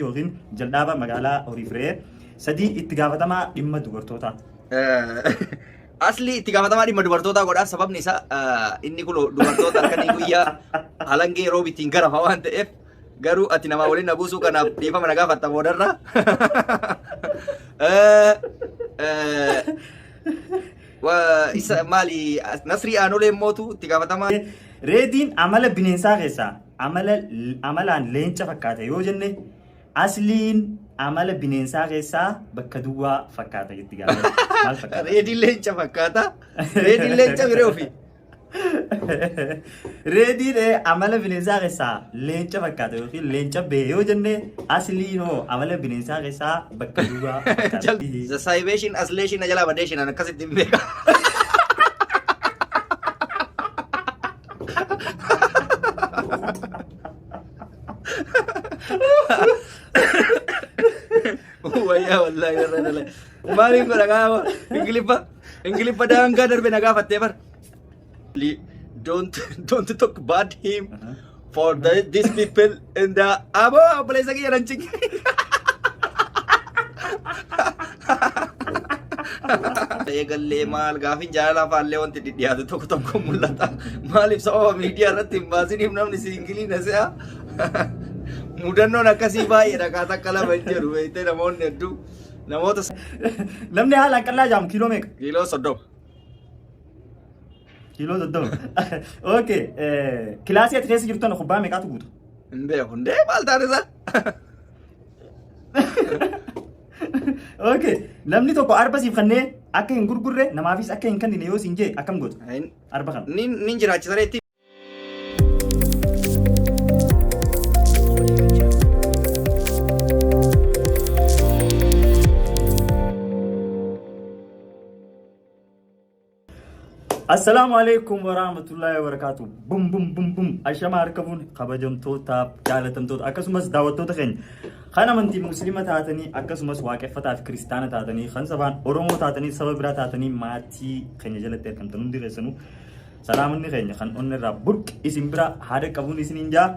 Yookiin Jaldaaba magaalaa Horiif Re'ee. 3 itti gaafatamaa dhimma dubartootaa. Asli itti gaafatamaa dhimma dubartootaa godhaa sababni isaa inni kun dubartoota halkanii guyyaa halangee yeroo ittiin garafa waan ta'eef garuu ati namaa waliin na buusuu kanaaf dhiifama na gaafatta boodarra. Isa maali Nasrii Aanolee mootu itti gaafatamaa. Reediin amala bineensaa keessaa amala amalaan leenca fakkaata yoo jenne asliin amala bineensaa keessaa bakka duwwaa fakkaata jetti gaafa. Maal fakkaata? Reediin leenca fakkaata. Reediin leenca biree ofii. Reediin amala bineensaa keessaa leenca fakkaata yookiin leenca bee yoo jenne asliin hoo amala bineensaa keessaa bakka duwwaa fakkaata. Saayibeshin asleeshin na jalaa badeeshin an akkasitti hin beeka. Wayyaa wallaahi warra dhala. Maaliif godha gaafa Ingiliffa Ingiliffa daangaa darbe na gaafattee bar. Don't talk bad him for these people in the abo obboleessa kiyya nan cinqe. Eegallee maal gaafin jaalalaa faallee wanti dhidhiyaatu tokko tokko mul'ata. Maaliif sababa miidiyaa irratti hin baasiniif namni siingilii na se'a. Mudannoon akkasii baay'eedha kaa takka lama hin jedhu beektee namoonni hedduu namoota Namni haalaan qallaa jaamu kiiloo meeqa? Kiiloo 30. Kiiloo 30. Okay. Kilaasii ati keessa jirtu tana kubbaa meeqaatu guuta? Hin beeku. Hundee maal taate isaa? Okay. Namni tokko arba siif kennee akka hin gurgurre namaafis akka hin kennine yoo siin jee akkam goota? Arba kana. Nin jiraachisa reetti. Assalaamu alaikum warahmatullahi wabarakatuh. Bum bum bum bum. Ashama harka fuune kabajamtootaaf jaalatamtoota akkasumas daawwattoota keenya kan amantii musliima taatanii akkasumas waaqeffataa fi kiristaana taatanii kan sabaan Oromoo taatanii saba biraa taatanii maatii keenya jalatti argamtan hundi keessanuu salaamanni keenya kan onni irraa burqi isin bira haada qabuun isiniin jaa.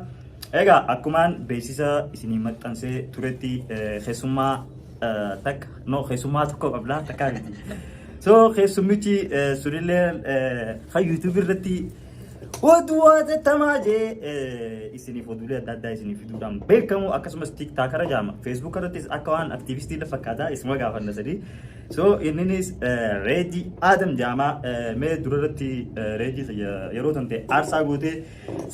Egaa akkumaan beeksisa isinii maxxansee turetti keessummaa takka no keessummaa tokko qabna takkaa miti. So keessummichi sunillee kan YouTube irratti oduu hatattamaa jee isiniif oduulee adda addaa isiniif fiduudhaan beekamu akkasumas TikTokara jaama Facebook irrattis akka waan aktiivistii illee fakkaata isuma gaafanna sadii. So inninis Reedii Adam jaama mee dura irratti Reedii yeroo tante aarsaa gootee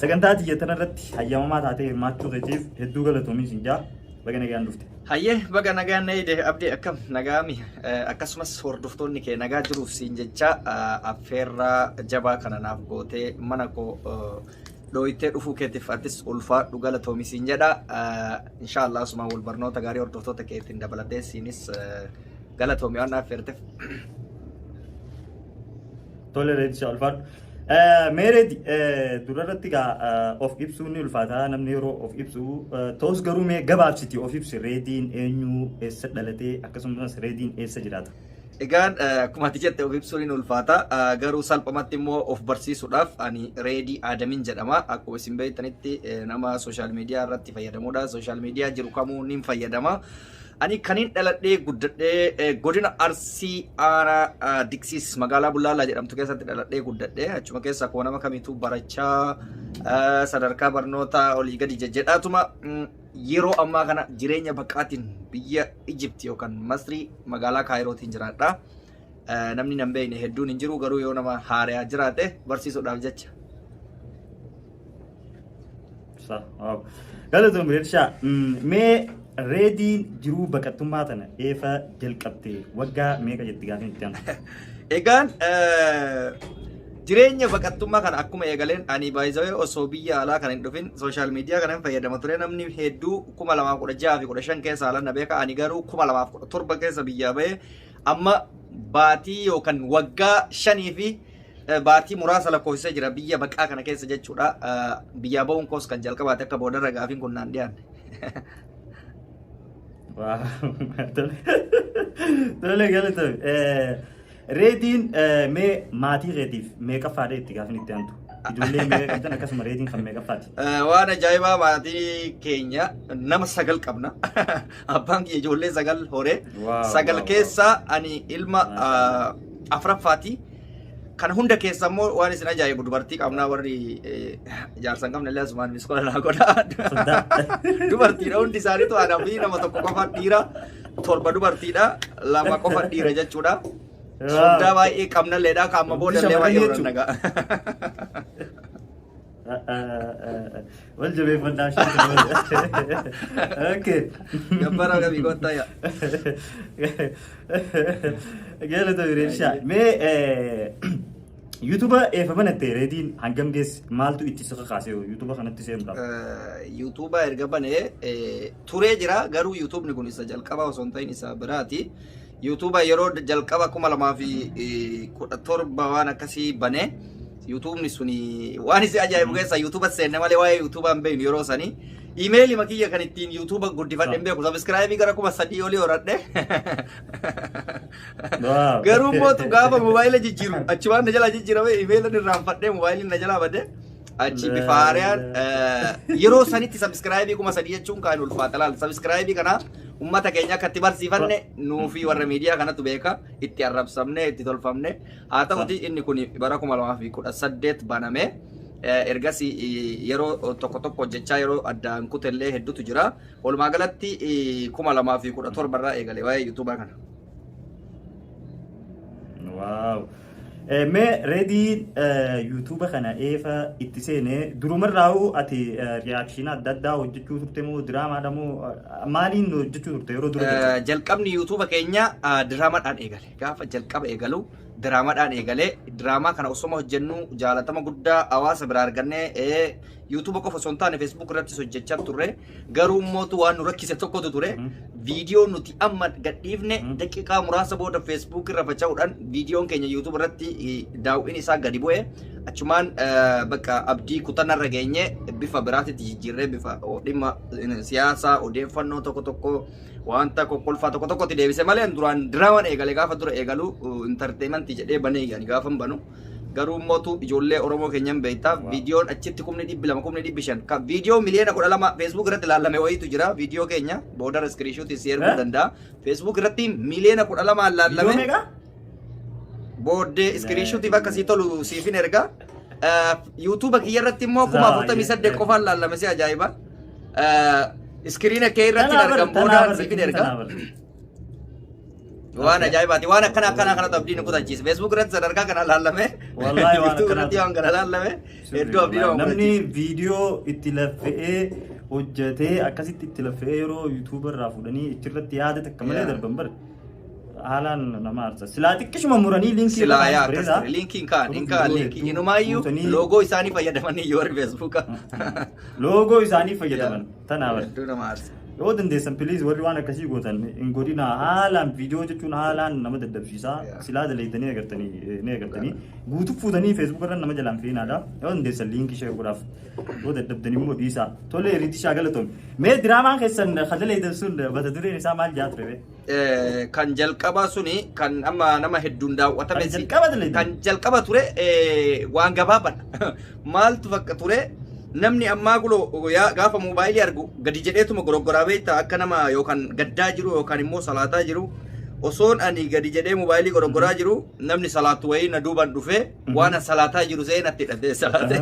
sagantaa tiyya tanarratti hayyamamaa taatee hirmaachuu keetiif hedduu galatoomi sin jaa baga nagaan dhufte. Hayyee baga nagaan na eede Abdii akkam nagaami akkasumas hordoftoonni kee nagaa jiruuf siin jecha affeerraa jabaa kana naaf gootee mana koo dhooytee dhufuu keetiif atis ulfaadhu galatoomi siin jedha inshaallah asumaan wal barnoota gaarii hordoftoota keetiin dabalatee siinis galatoomi waan na affeerteef. Tole Reedisha ulfaadhu. Mee Reedi dura irratti egaa of ibsuun ni ulfaata namni yeroo of ibsu ta'us garuu mee gabaabsiti of ibsi Reediin eenyu eessa dhalatee akkasumas Reediin eessa jiraata? Egaan akkuma ati jette of ibsuun ni ulfaata garuu salphumatti immoo of barsiisuudhaaf ani Reedii Aadamin jedhama akkuma isin beektanitti nama sooshaal miidiyaa irratti fayyadamuudha sooshaal miidiyaa jiru kamuu niin fayyadama. Ani kanin dhaladhee guddadhee godina Arsii aanaa Diksiis magaalaa Bullaallaa jedhamtu keessatti dhaladhee guddadhee achuma keessa akkuma nama kamiituu barachaa sadarkaa barnoota olii gadi jejjedhaatuma yeroo ammaa kana jireenya baqaatiin biyya Ijipti yookaan Masrii magaalaa Kaayirootiin jiraadha. Namni nan beekne hedduun hin jiru garuu yoo nama haariyaa jiraate barsiisuudhaaf jecha. Galatoom Reedshaa mee reediin jiruu baqattummaa tana eefa jalqabde waggaa meeqa jetti gaafiin itti aanu. Egaan jireenya baqattummaa kana akkuma eegaleen ani baay'isawee osoo biyya alaa kana hin dhufin sooshaal miidiyaa kana hin fayyadama ture namni hedduu 2016 fi 15 keessa ala na beeka ani garuu 2017 keessa biyyaa bahee amma baatii yookaan waggaa shanii fi Baatii muraasa lakkoofsisee jira biyya baqaa kana keessa jechuudha. Biyyaa ba'uun koos kan jalqabaate akka boodarra gaafiin kun naan dhiyaanne. Tole galatoomi. Reediin mee maatii keetiif meeqaffaadha itti gaafin itti aantu? Ijoollee meeqa qabdan, akkasuma Reediin kan meeqaffaati? Waan ajaa'ibaa, maatii keenya nama sagal qabna. Abbaan kiyya ijoollee sagal horee. Sagal keessaa ani ilma afuraffaati. Kana hunda keessa immoo waan isin ajaa'ibu dubartii qabnaa, warri jaarsa hin qabne illee asumaan miskola naa godha. Soddaa. Dubartiidha hundi isaaniitu, anaa fi nama tokko qofa dhiira, torba dubartiidha, lama qofa dhiira jechuudha. Soddaa baay'ee qabnalleedha, kaamma boodallee baay'ee horanna ga'a. Wal jabeeffannaa ishee. Okay. Gabbara qabii kottaa yaa. Galata Reedshaa. Mee YouTube eefa banatte, Reediin hangam geesse, maaltu itti si kakaase YouTube kanatti seenuudhaaf? YouTube erga banee turee jira, garuu YouTubeni kun isa jalqaba osoo hin ta'in isa biraati. YouTube yeroo jalqaba 2017 waan akkasii banee, YouTubeni suni waan isi ajaa'ibu keessa YouTube seenne malee waa'ee YouTube hin beeknu yeroo sanii. Imeelii makiyya kan ittiin YouTube guddifadhe hin beeku. Subscribe gara 3000 olii horadhe. Garuu mootu gaafa moobaayila jijjiiru achi waan na jalaa jijjiirame imeelan irraanfadhee moobaayiliin na jalaa bade. Achi bifa haaraan yeroo sanitti subscribe 3000 jechuun kan ulfaata laal. Subscribe kana ummata keenya akka itti barsiifanne nuufi warra miidiyaa kanatu beeka, itti arrabsamne itti tolfamne. Haa ta'uti inni kun bara 2018 baname. Ergasii yeroo tokko tokko hojjechaa yeroo addaan kutellee hedduutu jira. Walumaa galatti 2017 irraa eegale waa'ee YouTubaa kana. Wow. Mee Reediin, YouTube kana eefa itti seene, durumarraa'uu ati reaction adda addaa hojjechuu turte moo diraamaadha moo maaliin hojjechuu turte yeroo dura jechuudha? Jalqabni YouTube keenya diraamaadhaan eegale. Gaafa jalqaba eegalu diraamaadhaan eegale. Diraamaa kana osoma hojjennu jaalatama guddaa hawaasa biraa argannee, YouTube qofa osoo hin taane Facebook irrattis hojjechaa turre. Garuu mootu waan nu rakkise tokkotu ture. Viidiyoo nuti amma gadhiifne daqiiqaa muraasa booda Facebook irra faca'uudhaan viidiyoon keenya YouTube irratti daawwiin isaa gadi bu'e. Achumaan bakka abdii kutannarra geenye bifa biraatitti jijjiirree, bifa dhimma siyaasaa, odeeffannoo tokko tokko, wanta kokkolfaa tokko tokkotti deebise malee duraan diraamaan eegale. Gaafa dura eegalu entertainment jedhee banee ani gaafa banu. Garuu mootu ijoollee Oromoo keenyan beektaa, viidiyoon achitti 200,000, 500,000, kan viidiyoo 12 miliyoona Facebook irratti ilaalame wayiitu jira. Viidiyoo keenya boodara screenshot si erguu danda'a. Facebook irratti 12 miliyoonaan Viidiyoo laalame. Meeqa? Booddee screenshot akkasii tolu siifin erga. YouTube kiyya irratti immoo 48,000 qofaan laalame, si ajaa'iba. Screen kee irratti argan boodaan siifin erga. Waan ajaa'ibaati. Waan akkana akkanaa kanatu abdii nu kutachiise. Facebook irratti sadarkaa kana laalame. Wallaahi waan YouTube irratti akkanaatu. waan kana laalame. Hedduu abdii nama Namni kutachiise. viidiyoo itti laffe'ee hojjetee, akkasitti itti laffe'ee, yeroo YouTube irraa fuudhanii achirratti yaada takka malee darban bara haalaan nama aarsa. Silaa xiqqishuma muranii liinkii Silaa irra yaa kaa'an akkas bareeda. ture. Liinkiin kaan hin kaan liinkii inumaayyuu loogoo isaanii fayyadamanii yoo warri Facebooka. Loogoo isaanii fayyadaman. Tanaa bara. Hedduu nama aarsa. Yoo dandeessan please, warri waan akkasii gootan hin godhinaa. Haalaan viidiyoo jechuun haalaan nama daddabsiisaa. Silaa daleeytanii agartanii ni agartanii guutuu fuutanii Facebook irra nama jalaan fe'inaadha. Yoo dandeessan liinkii ishee godhaaf, yoo daddabdan immoo dhiisaa. Tole Riitishaa, galatoom. Mee diraamaan keessan kan daleeytan sun mata dureen isaa maal jaa ture bee? Kan jalqabaa suni kan amma nama hedduun daawwatame Kan jalqaba daleeytan? Kan jalqaba ture waan gabaabaadha. Maaltu bakka ture, namni ammaa gulo yaa gaafa moobaayilii argu gadi jedheetuma goroggoraa beekta, akka nama yookaan gaddaa jiru yookaan immoo salaataa jiru. Osoon ani gadi jedhee moobaayilii goroggoraa jiru, namni salaatu wayii na duubaan dhufee waan an salaataa jiru se'ee natti hidhatee salaate.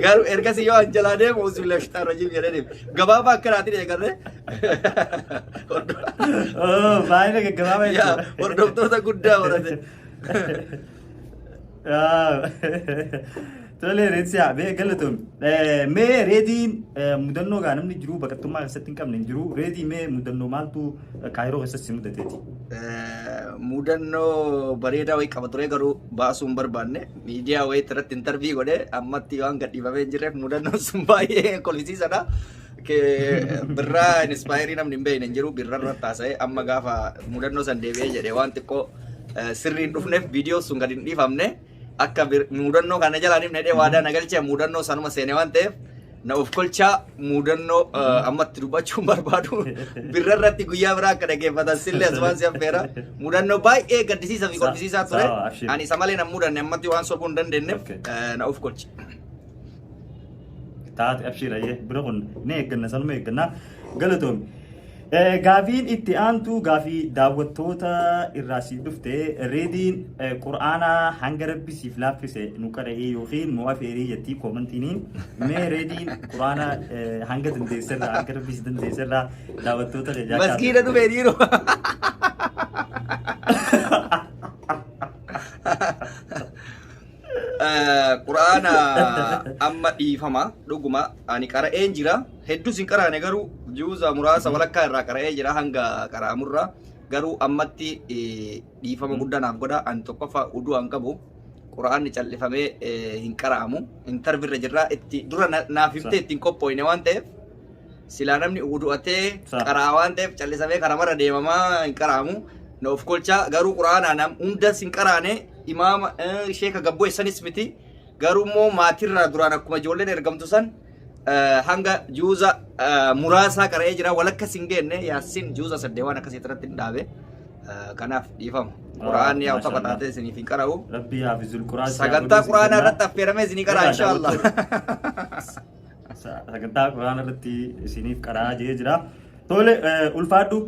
Garuu ergasii yoo an jalaa deemu "Auzubillahi shaitaan rajiim" jedhee deemu. Gabaabaa akkanaatiin eegalle. Oh, baay'ee gaggabaabaa Yaa jechuudha. hordoftoota guddaa horate. Tole Reetsiyaa, mee galatoom. Mee Reediin, mudannoo gaa namni jiru baqattummaa keessatti hin qabne hin jiru. Reedii, mee mudannoo maaltu Kaayiroo keessatti si mudateeti? Mudannoo bareedaa wayii qaba ture, garuu baasuu hin barbaanne. Miidiyaa wayii irratti interview godhee ammatti waan gadhiifamee hin jirreef mudannoon sun baay'ee kolfisiisadha. Birraa inspire namni hin beekne hin jiru, birra irratti haasa'e. Amma gaafa mudannoo san deebi'ee jedhee waan xiqqoo sirrii hin dhufneef viidiyoo sun gadi hin dhiifamne. Akka mudannoo kana jalaan himne jedhee waadaa na galchee mudannoo sanuma seene waan ta'eef Na of kolchaa muudannoo ammatti dubbachuun barbaadu birra irratti guyyaa biraa akka dhaggeeffatan sillee asumaan si affeera. Muudannoo baay'ee gaddisiisaa fi kolfisiisaa ture. Sawa, abshir. Ani isa malee nan mudanne ammatti waan sobuu hin dandeenyeef na of kolchi. Taate abshir ayyee bira kun ni eegganna sanuma eegganna galatoomi. Gaafiin itti aantu gaafii daawwattoota irraa siif dhufte reediin qur'aanaa hanga rabbi siif laaffise nu qara'ee yookiin nu afeerii jettii koomantiiniin mee reediin qur'aanaa hanga dandeesserraa hanga rabbi si dandeesserraa daawwattoota keenya akka Masgiida dhufee dhiiroo. Qur'aana amma dhiifama dhuguma ani qara'een jira. Hedduus hin qaraane garuu juuza muraasa walakkaa irraa qara'ee jira hanga qara'amurraa. Garuu ammatti dhiifama guddaa naaf godha. Ani tokkoffaa uduu an qabu. Qur'aanni callifamee hin qara'amu. Intarvirra jirra itti dura naaf himtee ittiin qophooyne waan ta'eef silaa namni udu'atee qara'a waan ta'eef callisamee karamarra deemamaa hin qara'amu. Na of kolchaa garuu qur'aanaa nam hundas hin qaraane imaama sheeka gabboo sanis miti. Garuu immoo maatirraa duraan akkuma ijoolleen ergamtu san hanga juuza muraasaa qara'ee jira walakkas hin geenne yaassin juuza saddee waan akkasii irratti hin dhaabe. Kanaaf dhiifama. Qura'aanni yaa tapha taatee isiniif hin qara'u. Rabbi haafizul Qura'aan. Sagantaa Qura'aanaa irratti affeeramee isinii qara'a inshaallah. Sagantaa Qura'aanaa irratti isiniif qara'aa jee jira. Tole ulfaadhu.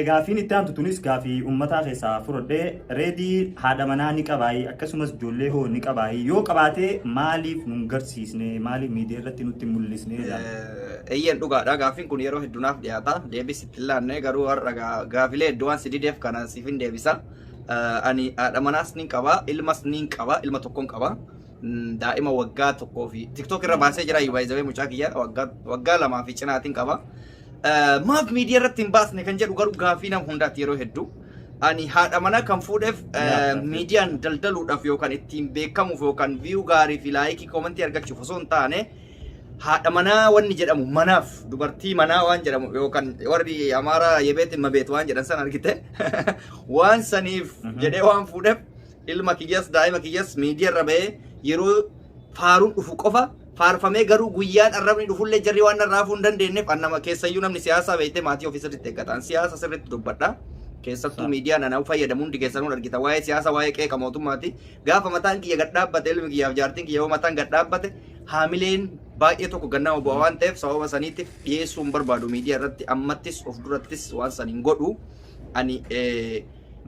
Gaafiin itti aantu tunis gaafii uummataa keessaa fudhadhee reedii haadha manaa ni qabaayii akkasumas ijoollee hoo ni qabaayii yoo qabaatee maaliif nun garsiisne maaliif miidiyaa irratti nutti mul'isne jedha. Eeyyeen dhugaadha gaaffiin kun yeroo hedduu naaf dhiyaata deebis itti hin laanne garuu har'a gaafilee hedduu waan si dideef kana siif hin deebisa. Ani haadha manaas nin qaba ilmas nin qaba ilma tokkon qaba. Daa'ima waggaa tokkoo fi tiktok irra baasee jira baay'ee mucaa kiyya waggaa 2 fi cinaatiin qaba. Maaf miidiyaa irratti hin baasne kan jedhu garuu gaafii nama hundaati yeroo hedduu. Ani haadha manaa kan fuudheef miidiyaan daldaluudhaaf yookaan ittiin beekamuuf yookaan viyuu gaarii fi laayikii koomentii argachuuf osoo hin taane haadha manaa wanni jedhamu manaaf dubartii manaa waan jedhamu yookaan warri Amaaraa yebeet mabeet waan jedhan san argite waan saniif jedhee waan fuudheef ilma kiyyas daa'ima kiyyas miidiyaa irra ba'ee yeroo faaruun dhufu qofa faarfamee garuu guyyaan arrabni dhufullee jarri waan narraa hafuu hin dandeenyeef an nama keessayyuu namni siyaasaa beektee maatii ofii sirriitti eeggata. An siyaasa sirriitti dubbadha. Keessattuu miidiyaan ana fayyadamu hundi keessanuu argita. Waa'ee siyaasa waa'ee qeeqa mootummaati. Gaafa mataan kiyya gad dhaabbate ilmi kiyyaaf jaartiin kiyya yoo mataan gad dhaabbate haamileen baay'ee tokko gannama bu'a waan ta'eef sababa saniitiif dhiyeessuu hin barbaadu miidiyaa irratti ammattis of durattis waan san hin godhu. Ani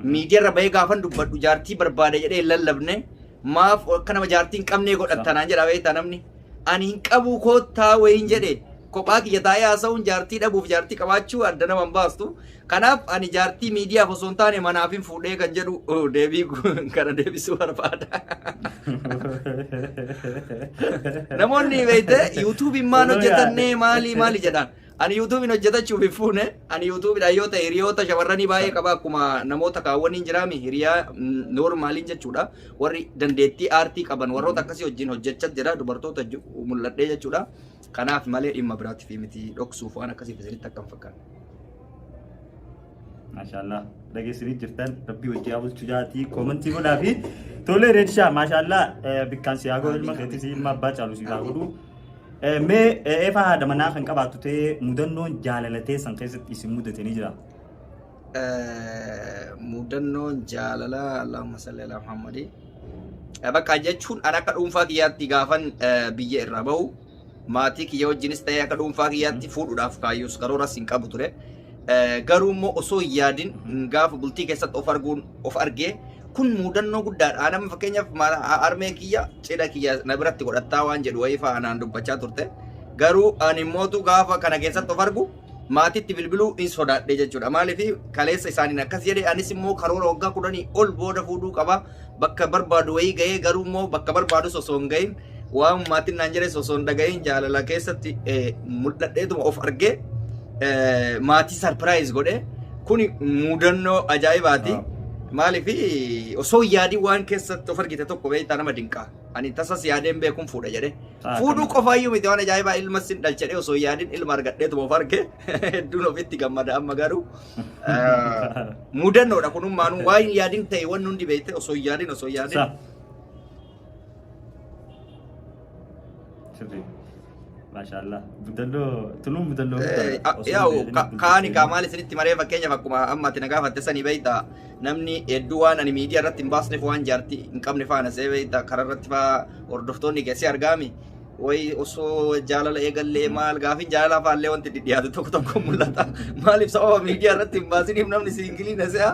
miidiyaa irra bahee gaafan dubbadhu jaartii barbaada jedhee hin lallabne maaf akka nama jaartii hin qabnee godhattanaan jedha beektaa namni. Ani hin qabu koottaa wayiin jedhe kophaa kiyya taa'ee haasa'uun jaartii dhabuuf jaartii qabaachuu adda nama hin baastu. Kanaaf ani jaartii miidiyaaf osoo hin taane manaaf hin fuudhee kan jedhu deebii kana deebisuu barbaada. Namoonni beekte yuutuubiin maal hojjetannee maali maali jedhaan. Ani yuutuubiin hojjetachuuf hin fuune. Ani yuutuubiidhaan yoo ta'e hiriyoota shamarranii baay'ee qaba akkuma namoota kaawwaniin jiraami hiriyaa noormaaliin jechuudha. Warri dandeettii aartii qaban warroota akkasii wajjin hojjechaa jira dubartoota mul'adhee jechuudha. Kanaaf malee dhimma biraatiif miti dhoksuuf waan akkasiif isinitti akka hin fakkaanne. Maashaallah dhageessanii jirtan rabbii wajjii haa bulchu jaatii koomantii godhaa fi tolee reedshaa maashaallah bikkaan si haa godhu ilma keetis ilma abbaa caalu si haa godhu. Mee eefa haadha manaa kan qabaattu ta'ee mudannoon jaalalatee san keessatti isin mudate ni jira. Mudannoon jaalalaa Allahumma salli ala Muhammadi. Bakka jechuun an akka dhuunfaa kiyyaatti gaafan biyya irraa bahu maatii kiyya wajjinis ta'ee akka dhuunfaa kiyyaatti fuudhuudhaaf kaayyuus karooras hin qabu ture. Garuu immoo osoo hin yaadin gaafa bultii keessatti of arguun of argee kun mudannoo guddaadha. Anama fakkeenyaaf harmeen kiyya cidha kiyya na biratti godhattaa waan jedhu wayii fa'aa anaan dubbachaa turte. Garuu ani immootu gaafa kana keessatti of argu maatitti bilbiluu hin sodaadhe jechuudha. Maaliif kaleessa isaaniin akkas jedhe anis immoo karoora waggaa 10 ol booda fuudhuu qaba. Bakka barbaadu wayii ga'ee garuu immoo bakka barbaadus osoo hin ga'iin waan maatiin naan jedhes osoo hin dhaga'iin jaalala keessatti mul'adheetuma of argee maatii sarpiraayiz godhe kuni mudannoo ajaa'ibaati. Maaliif osoo yaadii waan keessatti of argite tokko beektaa nama dinqaa. Ani tasas yaadeen beekuun fuudha jedhe. Fuudhuu qofaayyuu miti waan ajaa'ibaa ilma sin dhalchedhe osoo yaadin ilma argadheetuma of arge hedduun ofitti gammada amma garuu mudannoodha kunummaanuu waan yaadin ta'e wanni hundi beekte osoo yaadin osoo yaadin. Sirrii. Maashaallah. Mudannoo tunuun mudannoo guddaadha. Osoo hin Yaa'u beekin bultii kaani kaa seenuu. Maal isinitti maree, fakkeenyaaf akkuma amma ati na gaafatte sanii beektaa, namni hedduu waan ani miidiyaa irratti hin baasneef waan jaartii hin qabne faana see beektaa, karaa irratti faa hordoftoonni keessi argaami. Wayi osoo jaalala eegallee maal gaafin jaalala faallee wanti dhidhiyaatu tokko tokko mul'ata. Maaliif sababa miidiyaa irratti hin baasiniif namni single na se'a.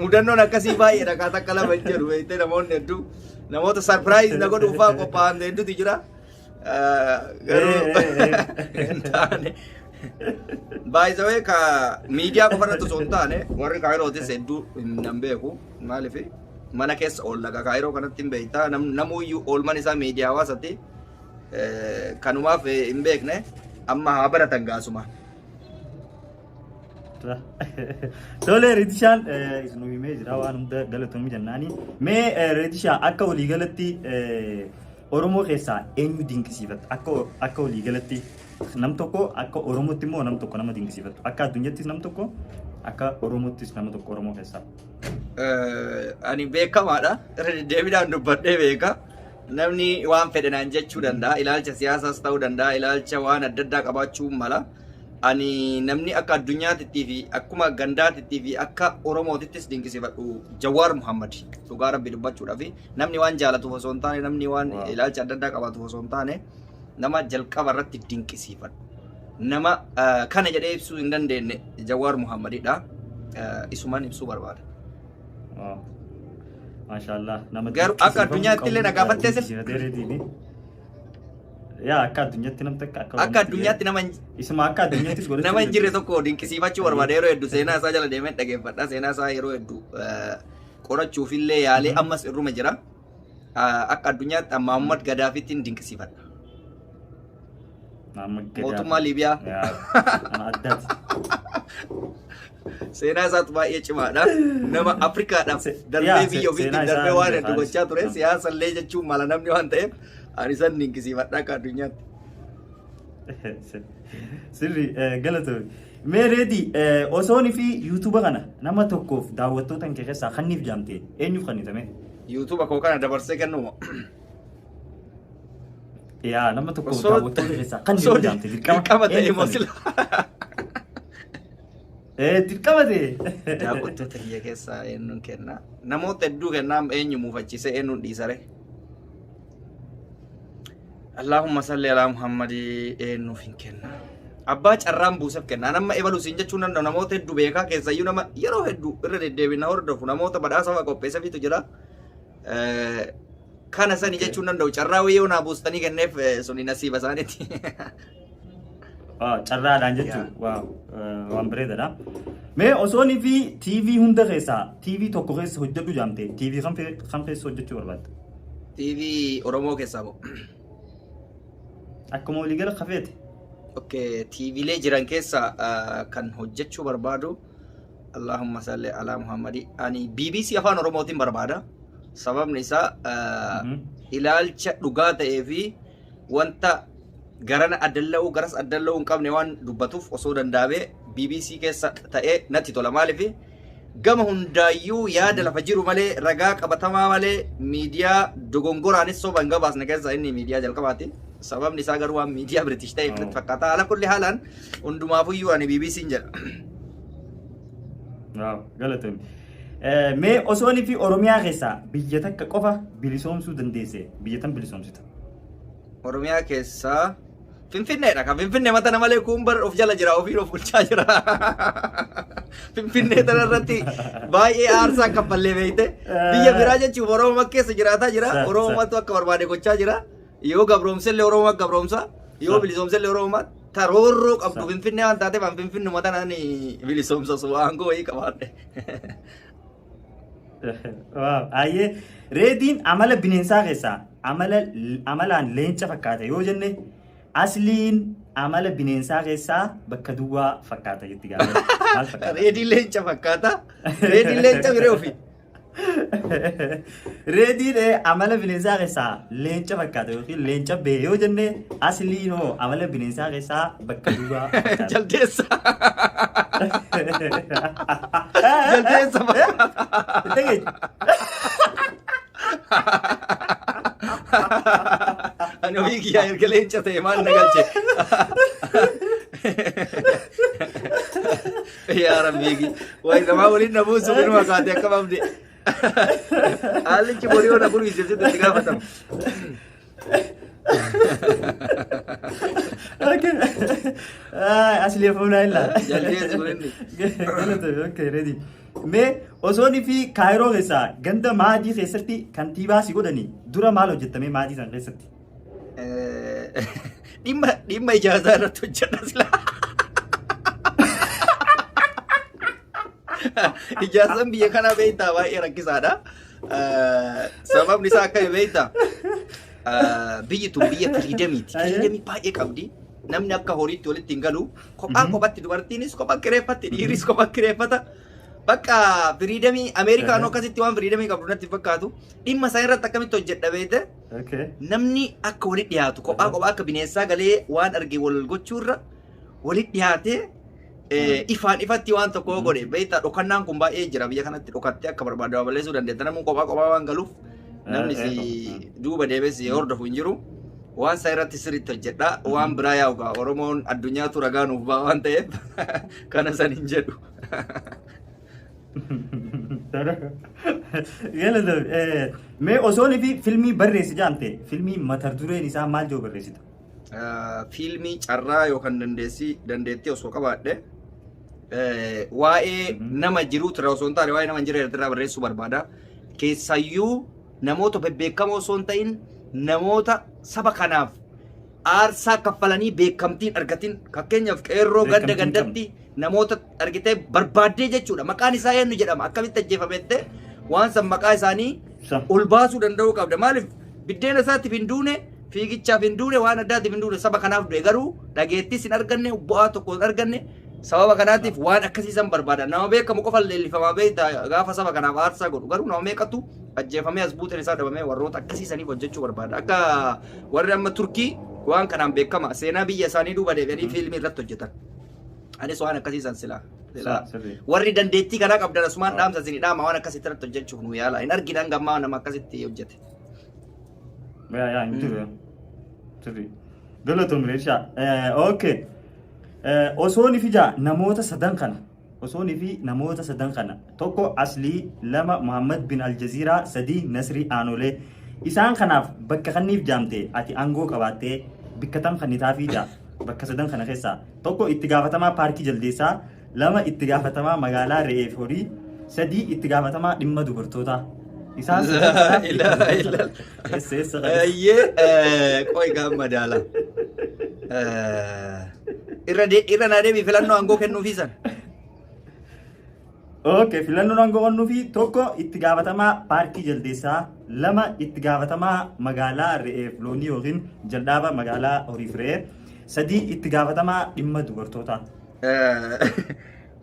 Mudannoon akkasii baay'eedha, kaa takka lama hin jedhu beektee, namoonni hedduu namoota surprise na godhuuf faa qophaa'an hedduutu jira. Garuu hin taane. By the way, ka miidiyaa qofa irratti osoo hin taane warri Kaayirootis hedduu hin beeku. Maaliif mana keessa oolla, ka Kaayiroo kanatti hin beektaa, namuyyuu oolman isaa miidiyaa hawaasatti, kanumaaf hin beekne, amma haa baratan gaasuma. Tole, Reetishaan isin himee jira waan hunda, galatoomii jennaani. Mee Reetishaa, akka waliigalatti Oromoo keessaa eenyu dinqisiifatta? Akka waliigalatti nam tokko, akka Oromootti immoo nam tokko nama dinqisiifattu. Akka addunyaattis nam tokko, akka Oromoottis nama tokko Oromoo keessaa. Ani beekamaadha. Irra deddeebiidhaan dubbadhee beeka. Namni waan fedhe naan jechuu danda'a. Ilaalcha siyaasaas ta'uu danda'a. Ilaalcha waan adda addaa qabaachuu mala. Ani namni akka addunyaatittii fi akkuma gandaatittii fi akka Oromootittis dinqisiifadhu Jawaar Muhammad. Dhugaa Rabbi dubbachuudhaaf namni waan jaalatuuf osoo hin taane, namni waan ilaalcha adda addaa qabaatuuf osoo hin taane, nama jalqaba irratti dinqisiifadhu. Nama kana jedhee ibsuu hin dandeenye Jawaar Muhammadidha. Isumaan ibsuu barbaada. Wow. Maashaallah. Nama Garuu akka dinqisiifamuu addunyaatti illee na qabu gaafattee sin- dinqisiifatee reediini. Yaa, akka addunyaatti nam takka akka Akka Oromootti addunyaatti nama hin Isuma akka addunyaattis godhachuu nama hin jirre dandeessa. tokko dinqisiifachuu barbaada. Yeroo hedduu seenaa isaa jala deemee dhageeffadha. Seenaa isaa yeroo hedduu qorachuuf illee yaalee ammas irruma jira. Akka addunyaatti amma Muhammad Gadaafiitti dinqisiifadha. Muhammad Gadaafi. Mootummaa Liibiyaa. Yaa, nama addaati. Seenaa isaatu baay'ee cimaadha. Nama Afrikaadhaaf darbee biyya ofiitti seenaa isaa darbee waan ni hedduu beeka. gochaa ture. Siyaasa illee jechuun mala namni waan ta'eef ani san dinqisiifadha akka addunyaatti. Sirri, galatoomi. Mee Reedi, osoon fi YouTube kana nama tokkoof daawwattoota kee keessaa kanniif jaamte eenyuuf kannitame? YouTube koo kana dabarsee kennu Yaa, nama tokkoof osoo daawwattoota keessaa kanniif osoo jaamte dirqama. dirqama ta'e Eenyuuf immoo kannite? sila. Dirqama ta'e. Daawwattoota kiyya keessaa eenyuun kenna? Namoota hedduu kennaa, eenyu muufachiisee eenyuun dhiisare? Allahumma salli alaa Muhammadii, eenyuuf hin kenna? Abbaa carraan buuseef kenna. An amma ebalu siin jechuun danda'u, namoota hedduu beekaa, keessayyuu nama yeroo hedduu irra deddeebiin na hordofu, namoota badhaasa fa'aa qopheesseefitu jira. Kana sani jechuun danda'u, carraa wayii yoo naa buustanii kenneef, suni nasiiba isaaniiti. Carraadhaan jechuun waan bareedaadha. Mee osoonii fi TV hunda keessaa TV tokko keessa hojjedhu jaamte TV kam keessa hojjechuu barbaadda? TV Oromoo keessaa moo? Akkuma waliigala kafeete. Okay, TVlee jiran keessaa kan hojjechuu barbaadu, Allahumma salli ala Muhammadi, ani BBC Afaan Oromootiin barbaada. Sababni isaa ilaalcha dhugaa ta'ee fi wanta garana addalla'uu garas addalla'uu hin qabne waan dubbatuuf, osoo danda'ame BBC keessa ta'ee natti tola. Maaliif gama hundaayyuu yaada lafa jiru malee, ragaa qabatamaa malee, miidiyaa dogongoraanis soba hin gabaasne keessaa inni miidiyaa jalqabaati. Sababni isaa garuu waan miidiyaa British ta'eef natti fakkaata. Ala kulli haalaan hundumaafuyyuu ani BBC'n jedha. Waaw, galatoomi. Mee osoonii fi Oromiyaa keessaa biyya takka qofa bilisoomsuu dandeesse biyya tam bilisoomsita? Oromiyaa keessaa Finfinneedha. Kan Finfinnee mata malee kun bar of jala jira, ofiin of bulchaa jira. Finfinnee tana irratti baay'ee aarsaa kaffallee beekte. Biyya biraa jechuun Oromoo keessa jiraataa jira. Oromootu akka barbaade gochaa jira. Yoo gabroomsellee Oromoo gabroomsa. Yoo bilisoomsellee Oromoo taroorroo qabdu Finfinnee waan taateef an Finfinnuma tanaan bilisoomsa osoo aangoo wayii qabaadhe. Waaw, ayyee Reediin amala bineensaa keessaa amala amalaan leenca fakkaata yoo jenne, asliin amala bineensaa keessaa bakka duwwaa fakkaata jetti gaafa. Maal fakkaata? Reediin leenca fakkaata. Reediin leenca biree ofii. Reediin amala bineensaa keessaa leenca fakkaata yookiin leenca bee yoo jenne, asliin hoo amala bineensaa keessaa bakka duwwaa fakkaata. Jaldeessa. Jaldeessa fakkaata. Dhageenye. Ani ofii kiyyaa erga leenca ta'e maal na galche? Yaa Rabbii, wayi namaa waliin na buusu inuma kaate akka mamde. Haallichi borii ona kun sitti itti gaafatama. Okay. Asli fuula illa. Jaldeessi kun inni. Galatoomi. Okay, ready. Mee osoon fi Kaayiroo keessaa ganda maadii keessatti kantiibaa si godhanii dura maal hojjettamee maadii san keessatti? Dhimma ijaazaa irratti hojjedha sila. Ijaazaan biyya kanaa beektaa baay'ee rakkisaadha. Sababni isaa akkami beektaa? Biyyi tun biyya freedomiiti. Freedomii baay'ee qabdi. Namni akka horiitti walitti hin galu. Kophaa kophatti dubartiinis kophaa kireeffatti, dhiirris kophaa kireeffata. Bakka freedomii Ameerikaan akkasitti waan freedomii qabdu natti hin fakkaatu. Dhimma isaa irratti akkamitti hojjedha beekte? Namni akka walitti dhiyaatu kophaa kophaa akka bineensaa galee waan arge wal gochuurra walitti dhiyaatee ifaan ifatti waan tokko godhe. Beektaa, dhokannaan kun baay'ee jira biyya kanatti. Dhokattee akka barbaade waa balleessuu dandeetta. Namni kophaa kophaa waan galuuf namni si duuba deemee si hordofu hin jiru. Waan isaa irratti sirriitti hojjedha. Waan biraa yaa'u gaa Oromoon addunyaatu ragaa nuuf ba'a waan ta'eef kana san hin jedhu. Galatoomi. Mee osoon fi filmii barreessi jaamte, filmii mata dureen isaa maal jedhu barreessita? Fiilmii carraa yookaan dandeettii osoo qabaadhe, waa'ee nama jiruu ture osoo hin taane waa'ee nama hin jirre irraa barreessuu barbaada. Keessayyuu namoota bebbeekamoo osoo hin ta'in namoota saba kanaaf aarsaa kaffalanii beekamtiin argatin, fakkeenyaaf qeerroo ganda Beekamtiin. Gandatti namoota argitee barbaaddee jechuudha. Maqaan isaa eenyu jedhama, akkamitti ajjeefamette, waan san maqaa isaanii ol baasuu danda'uu qabda. Maaliif biddeena isaatiif hin duune, fiigichaaf hin duune, waan addaatiif hin duune, saba kanaaf du'e, garuu dhageettis hin arganne, bu'aa tokko hin arganne. Sababa kanaatiif waan akkasii san barbaada. Nama beekamu qofa leellifamaa beekta gaafa saba kanaaf aarsaa godhu, garuu nama meeqatu ajjeefamee as buuteen isaa dhabamee. Warroota akkasii saniif hojjechuu barbaada. Akka warri amma Turkii waan kanaan beekama, seenaa biyya isaanii duuba deebi'anii fiilmii irratti hojjetan. Anis waan akkasii san silaa. Warri dandeettii kanaa qabdan asumaan dhaamsa isin dhaama, waan akkasitti irratti hojjechuuf nu yaala. Hin argine hanga ammaa nama akkasitti hojjete. Yaa, hin jiru. Sirrii. Galatoom Reeshaa. Okay. Osoon fi namoota sadan kana, osoon fi namoota sadan kana, tokko Aslii, lama Muhammad bin Aljaziiraa, sadii Nasrii Aanolee, isaan kanaaf bakka kanniif jaamte, ati aangoo qabaattee bikka tam kannitaafii jaa bakka sadan kana keessaa? Tokko itti gaafatamaa paarkii jaldeessaa, lama itti gaafatamaa magaalaa re'ee fi horii, sadii itti gaafatamaa dhimma dubartootaa. Isaan sadan kanaaf Ilaa ilaa. Eessa eessa qabdi? Ayyee, qoy gaan madaala. Irra naa deebii filannoo aangoo kennuufiisan. Okay, filannoon aangoo kennuu fi tokko itti gaafatamaa paarkii jaldeessaa, lama itti gaafatamaa magaalaa re'eef loonii yookiin jaldaaba magaalaa horiif re'ee, sadii itti gaafatamaa dhimma dubartootaa.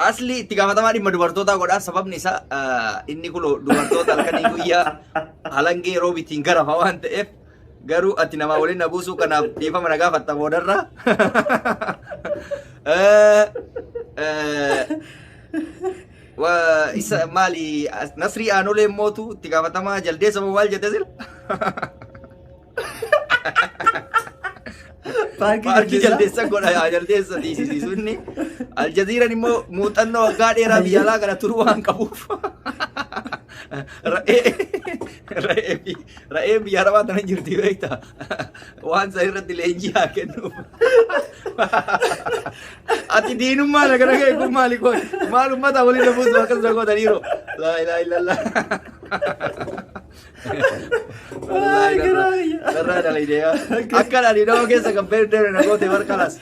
Asli itti gaafatamaa dhimma dubartootaa godhaa. Sababni isaa inni kun dubartoota halkanii guyyaa halangee roobitiin garafa waan ta'eef. Garuu ati namaa waliin na buusuu kanaaf dhiifama na gaafatta boodarra. Isa maali, Nasrii Aanolee mootu itti gaafatamaa jaldeessa moo maal jette sila? Paarkii jaldeessa godha, yaa jaldeessa tiisisiisu inni. Aljaziiraan immoo muuxannoo waggaa dheeraa biyya alaa kana turuu waan qabuuf. Re'ee fi re'een biyya arabaa tana jirti beekta. Waan san irratti leenjii haa kennuuf. Ati diinummaa na gara kee kun maali kun? Maal ummata waliin na buusu akkas na gootaniiru. Laa ilaaha illallah. Ay, garaa. Narraa dalaydee. Akka ani nama keessa kan fayyadamne na goote barkalaas.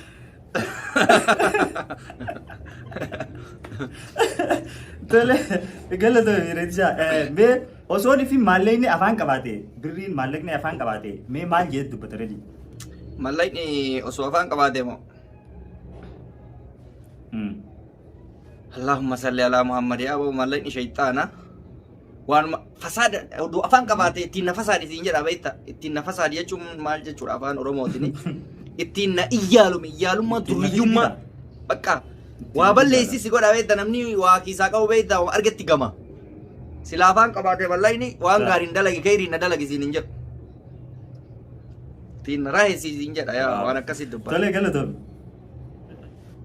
Tole, galatoomi Reetishaa. Mee osoo fi maallaqni afaan qabaate, birriin maallaqni afaan qabaate, mee maal jedhee dubbata Reedi? Mallaqni osoo afaan qabaate moo? Allahumma salli ala Muhammad, yaa aboo, mallaqni shayxaana. Waanuma fasaada oduu afaan qabaate ittiin na fasaadi siin jedha beekta. Ittiin na fasaadi jechuun maal jechuudha afaan Oromootiin? Ittiin na iyyaalume, iyyaalummaa, Ittiin na duriyyummaa. kijibaa. Bakka waa balleessi si godha beekta, namni waa kiisaa qabu beekta waa argetti gama. Sila afaan qabaate mallaqni waan gaariin dalagi, kayriin na dalagi siin hin jedhu. Ittiin raahisiisin jedha yaa waan akkasii dubbata. Tole, galatoom.